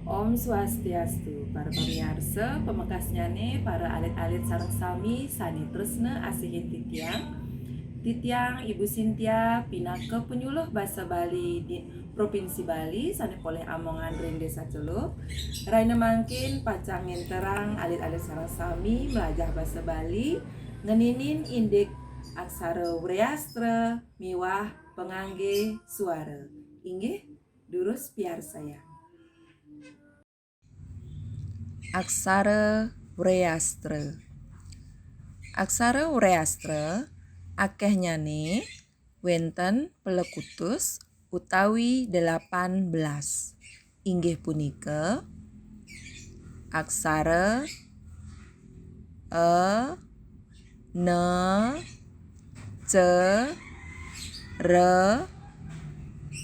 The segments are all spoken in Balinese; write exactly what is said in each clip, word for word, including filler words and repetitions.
Om Swastiastu, para pamiarsa, pamekasnyane, para alit-alit sareng sami sane tresna asihin titiang. Titiang Ibu Sintia pinaka penyuluh basa Bali di Provinsi Bali sane polih amongan ring Desa Celup. Rahina mangkin pacang ngenterang alit-alit sareng sami mlajah basa Bali, ngeninin indik aksara Wreastra miwah pangangge suara. Inggih, durus piarsayang. Aksara Wreastra. Aksara Wreastra akehnyane wenten pelekutus utawi delapan belas. Inggih punika aksara a, na, ca, ra,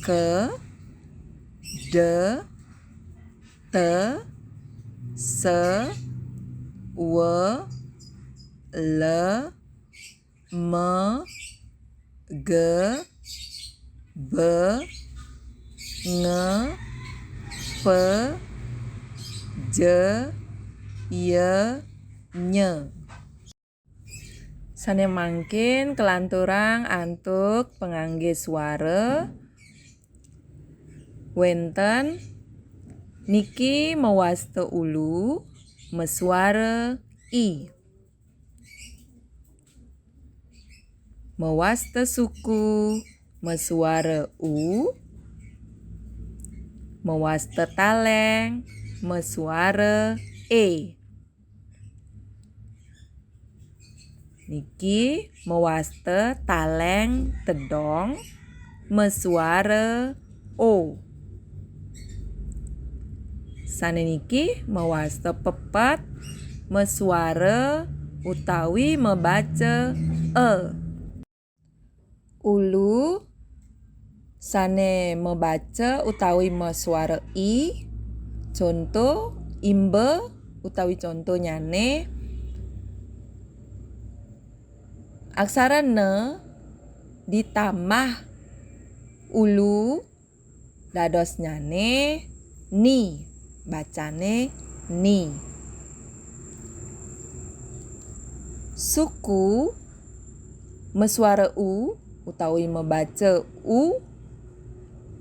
ka, da, ta, sa, wa, la, ma, ga, ba, nga, pa, ja, ya, nya. Sane mangkin kalanturang antuk pangangge suara wenten niki mawasta ulu, masuara i. Mawasta suku, masuara u. Mawasta taleng, masuara e. Niki mawasta taleng tedong, masuara o. Sane niki mawasta pepet, masuara utawi mabaca a. Ulu sane mabaca utawi masuara i, conto imba utawi contohnyane aksara na ditambah ulu dadosnyane ni, bacane ni. Suku masuara u utawi mabaca u,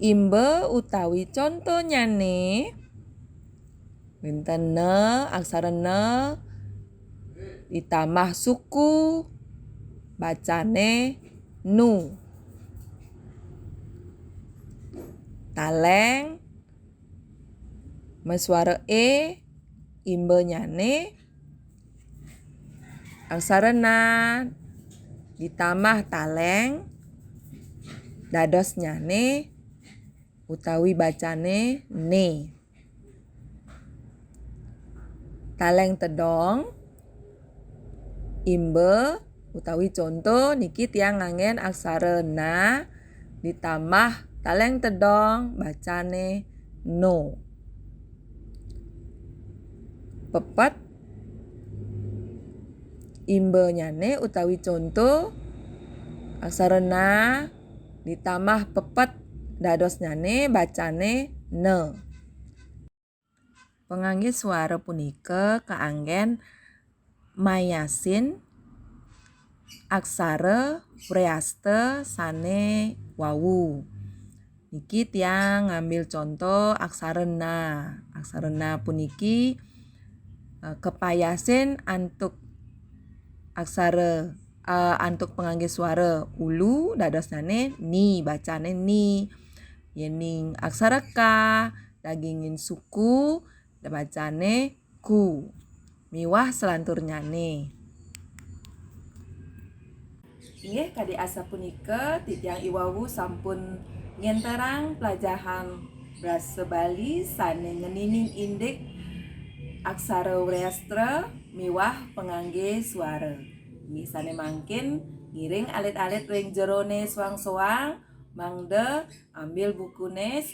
imba utawi contohnyane wenten na, aksara na ditambah suku, bacane nu. Taleng masuara e, imbanyane aksara na ditambah taleng, dadosnyane utawi bacane ne. Taleng tedong, imba utawi conto niki tiang nganggen aksara na ditambah taleng tedong, bacane no. Pepet, imbanyane utawi conto aksara na ditambah pepet, dadosnyane bacane ne. Pangangge suara punika kaanggen mayasin aksara wreastra sane wau. Niki tiang ngambil conto aksara na. Aksara na puniki, eh, kapayasin antuk aksara, eh, antuk pangangge suara ulu, dadosnyane ni, bacane ni. Yening aksara ka, dagingin suku, bacane ku. Miwah salanturnyane. Inggih, kadi asapunika, titiang iwau sampun ngenterang pelajahan basa Bali sane ngeninin indik aksara wreastra miwah pangangge suara. Inggih sane mangkin ngiring alit-alit ring jerone soang-soang, mangda ambil bukune,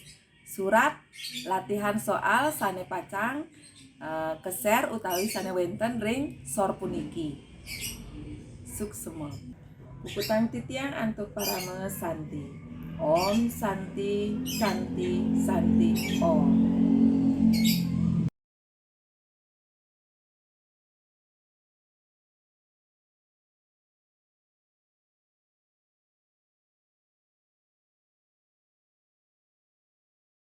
surat latihan soal sane pacang, eh, keser utawi sane wenten ring sor puniki. Suksma. Puputang titiang antuk parama santi. Om Santi, Santi, Santi, Om.